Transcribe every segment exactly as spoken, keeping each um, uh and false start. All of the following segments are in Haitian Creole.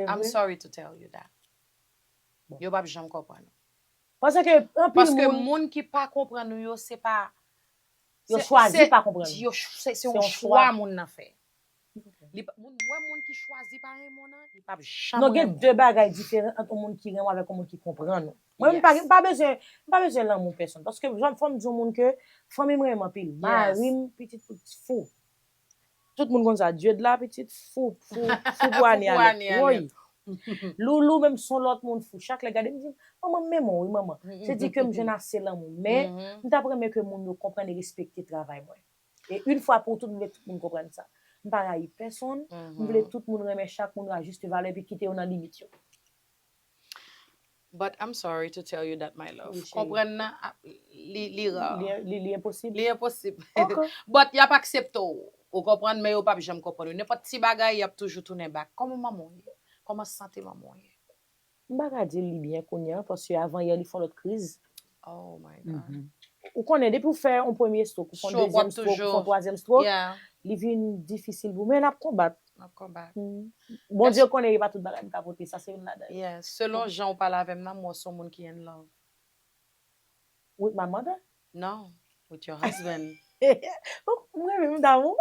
I'm vre. Sorry to tell you that. Bon. Yo p ap janm konprann ou. Paske anpil Paske moun, moun ki pa konprann ou yo, se pa yo se- chwazi se- pa konprann ou. Yo ch- se se Se yon yon chwa chwa. Moun nan fè. Li pa- moun wè moun ki chwazi pa renmen w nan, li p ap janm Non, gen renmen w. De bagay diferan ant yon moun ki renmen w avèk yon moun ki konprann ou. Mwen menm pa, Yes. m pa bezwen, m pa bezwen lanmou pèsonn. Paske jan fò m di yon moun ke fanmi m renmen anpil. Mari m, pitit, pitit fou. Tout moun konn sa, Dye de la pitit fou, fou, fou pou ane Fou pou alèt. ane Woy. alèt. Loulou menm son lòt moun fou. Chak lè gade m di, manman m renmen w wi manman. Se di ke m jwenn ase lanmou. Men Mhm. m ta renmen ke moun yo konprann e respekte travay mwen. E yon fwa pou tout, m vle tout moun konprann sa. M pa rayi pèsonn, m vle Mhm. Tout moun renmen chak moun yo a jis valè epi kite yo nan limit yo. But I'm sorry to tell you that, my love. Wi, chérie. Konprann nan ap- li li ra. Li, li, li enposib. Li enposib. Ok. But y ap aksepte w. Ou konprann, men yo p ap janm konprann ou. Nenpòt ti bagay, y ap toujou tounen back. Kòman manman w ye? Kòman sante manman w ye? M pa ka di li byen kounye a, paske avan yè li fè yon lòt kriz. Oh my God. Ou konnen, depi w fè yon premye stroke, ou fè yon Stroke, w ap dezyèm stroke, ou fè toujou- yon twazyèm stroke, Yeah, li vin difisil pou mwen, n ap konbat. n ap konbat. Bondye konnen e pa tout bagay m ka pote, sa se youn ladan yo. Yeah, selon jan w pale avè m nan, m wè w se yon moun ki in love. With my mother? No, with your husband. Mwen menm damou.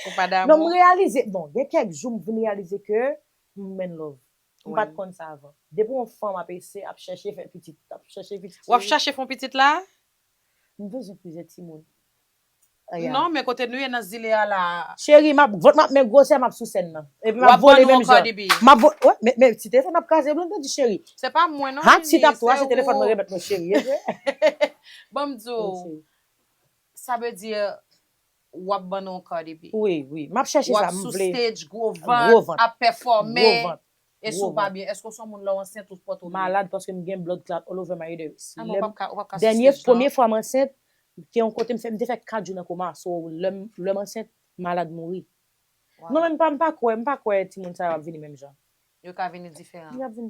Ou pa Non, m damou. Reyalize, bon, gen kèk jou m vin reyalize ke m in love. M pa t Wi. Konn sa avan. Depi yon fanm ap ese, ap chèche fè pitit, ap chèche pitit. W ap chache fè yon pitit la? M bezwen plizyè timoun. Aya. Non, men kote nou ye nan zile a la. Cheri, m ap vant m ap men gwosè, m ap sou sèn nan. Epi m W ap ap vole ban nou menm yon Cardi jan. B. M ap vo- wè, men, men ti telefòn ap kraze, blan di cheri. Se pa mwen non. Hat si t ap tou, achte telefòn mwen remèt mwen cheri. E vre? Ban m di w, sa vle di w ap ban nou yon Cardi B. Wi, wi. M ap chèche W sa, ap m sou vle. Stage, gwo Gwo vant, vant. Ap pèfòme. Gwo vant. E si Gwo w pa vant. Byen, èske w se yon moun lè w ansent ou pòte w byen? Malad paske m gen blood clot all over my uterus. Ah, mwen p ap ka, ou p ap ka Dènye, sou stage premye lan. Fwa m ansent, gen yon kote m fè, m te fè kat jou nan koma. So, lè m lè m ansent, malad mouri. Wow. Non, men m pa, m pa kwè, m pa kwè timoun sa yo ap vini menm jan. Yo ka vini diferan. Yo ap vini